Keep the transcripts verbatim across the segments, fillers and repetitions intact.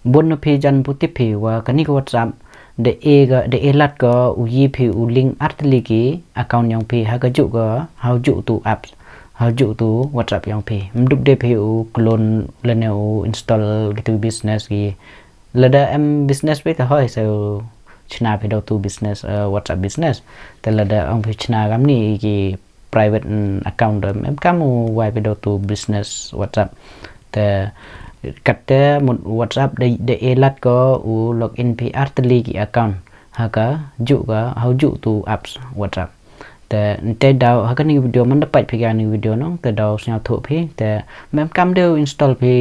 Bun na phi jan buh tip phi wa kani ka WhatsApp da e ka, da e lad ka u yi phi u link artylli ki account yong phi ha ka juh ka, ha u juh tu apps, ha u juh tu WhatsApp yong phi. Mdup de phi u clone lane u install kitu business ki. Lada em business phi ta hoi sa u chna phi da u tu business, eh, WhatsApp business. Te lada ong phi chna kamni ki private, mm, account da em kam u wai phi da u tu business WhatsApp. Te katte mut WhatsApp da, da e lad ka u login phi artylli ki account ha ka juh ka, ha u juh tu apps WhatsApp. Te nte daw ha kani video man da pait phi kani video nong, te daw sngewthuh phi, te em kam de u install phi,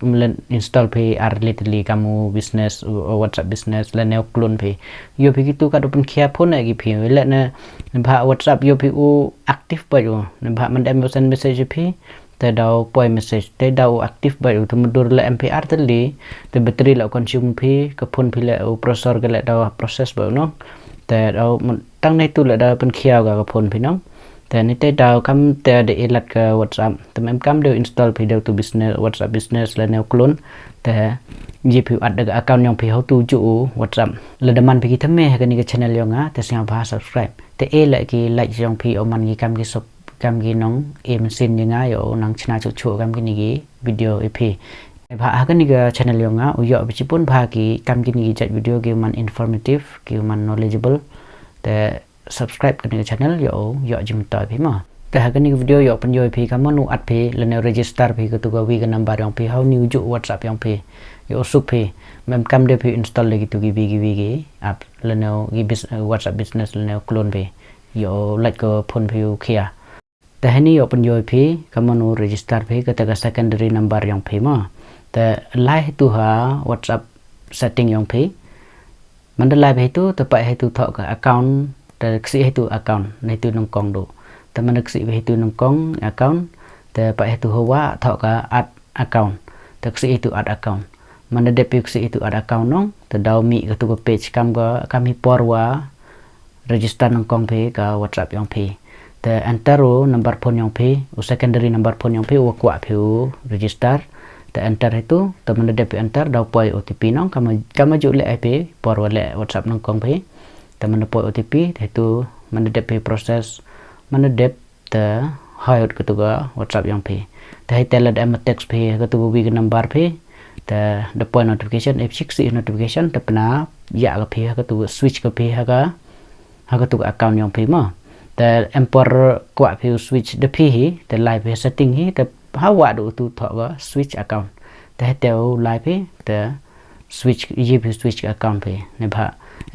mlen install phi artylli kam u business, u, u WhatsApp business lane u clone phi. Yo phi kitu ka da u pynkhia phone ki phi, lane ba WhatsApp yo phi u active ba yo, ba man da em send message phi, te daw poi message, te daw active ba u, te mudur la em phi artylli, te battery la consume phi, ka phone phi la u processor ka la daw process ba nong. Te daw mun-, tang ne tu la daw pynkhia ka, ka phone phi nong. Te ni te daw kam te da e lad ka WhatsApp. Te em kam de u install phi da u tu business, WhatsApp business lane u clone. Te yi phi u add da ka account yong phi ha u tu juh u WhatsApp. Lada man phi ki thymme ha kani ka channel yong nga, te sngewbha subscribe. Te e la ki like yong phi o man ki kam ki sop kam ki nong e mynsiem ïa nga ïoh nang chna chuh chuh kam kini ki video ïa phi. Bha ha kani ka channel yong nga u ïoh bishipun bha ki kam kini ki jait video ki man informative, ki man knowledgeable. Te subscribe kani ka channel ïoh, ïoh jingmyntoi phi ma. Te ha kani ka video ïoh pynjoi phi ka mano add phi lane register phi katu ka wi ka number yong phi ha u ni u juh WhatsApp yong phi. Ïoh suk phi em kam de phi install lagi tu ki wi ki wi ki app lane ki bus-, WhatsApp business lane clone phi. Ïoh lait ka phone phi u khia. Te hani ïoh pynjoi phi ka mano register phi kata ka secondary number yong phi ma. Te lai hi tu ha WhatsApp setting yong phi. Man da lai phi hi tu te pait hi tu thoh ka account, te ksih hi tu account, na hi tu nyngkong du. Te man da ksih phi hi tu nyngkong account, te pait hi tu hawa thoh ka add account. Te ksih hi tu add account. Man da dep phi ksih hi tu add account nong, te daw mih katu ka page kam ka, kam hi por wa register nyngkong phi ka WhatsApp yong phi. Te enter u number phone yong phi, u secondary number phone yong phi, u kwah phi u register. Te enter hi tu, te man da dep phi enter, daw poi O T P nong, kam, kam ju leh hi phi por wa leh WhatsApp nyngkong phi. Te man da poi O T P, te hi tu man da dep phi process, man da dep te hoi ut katu ka WhatsApp yong phi. Te hi te lada em text phi katu ka wi ka number phi. Te da poi notification, ep sik si notification, te pynap ïa ka phi katu ka switch ka phi ha ka, ha katu ka account yong phi ma. Te em por kwah phi u switch da phi hi, te lai phi setting hi, te hawa du tu thoh ka switch account. Te hi te u lai phi, te switch, yi phi switch ka account phi. Ne bha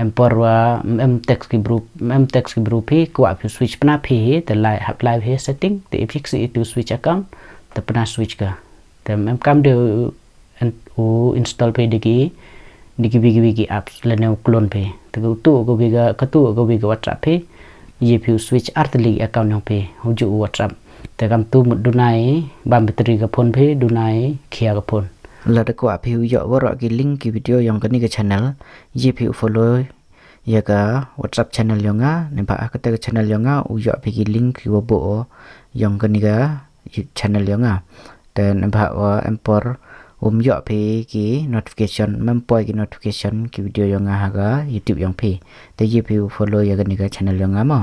em por wa em text ki bru, em text ki bru phi, kwah phi switch pynap phi hi, te lai hap lai phi setting, te ep sik si tu switch account, te pynap switch ka. Te em kam de u en-, u install phi diki, diki wi ki wi ki apps, lane u clone phi. Te katu ka wi ka, katu ka wi ka WhatsApp phi, yi phi u switch artylli account yong phi, u juh u WhatsApp. Te kam tu mut dunai, bam battery ka phone phi, dunai khia ka phone. Lada kwah phi u ïoh waroh ki link ki video yong kani ka channel, yi phi u follow ïa ka WhatsApp channel yong nga, ne bha kata ka channel yong nga, u ïoh phi ki link ki wa buh yong kani ka channel yong nga. Te ne bha wa em por um ïoh phi ki notification, mem poi ki notification ki video yong nga ha ka YouTube yong phi. Te yi phi u follow ïa kani ka channel yong nga ma.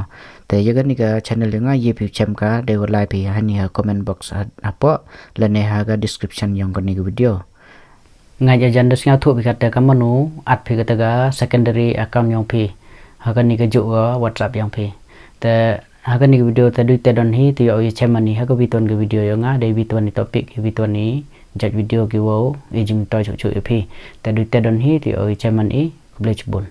Te ïa kani ka channel yong nga yi phi u chem ka, de wa lai phi hani ha comment box ha, hapoh, lane ha ka description yong kani ka video. Nga ïa jan da sngewthuh phi kata ka mano add phi kata ka secondary account yong phi ha kani ka juh ka WhatsApp yong phi. Te ha kani ka video te du te don hi, te ïoh ïa chem mani ha ka wi ton ka video yong nga, da wi ton ni topic, wi ton ni jait video ki wow i jingtoi chuh chuh ïa phi. Te du te don hi, te ïoh ïa chem mani, khublei chibun.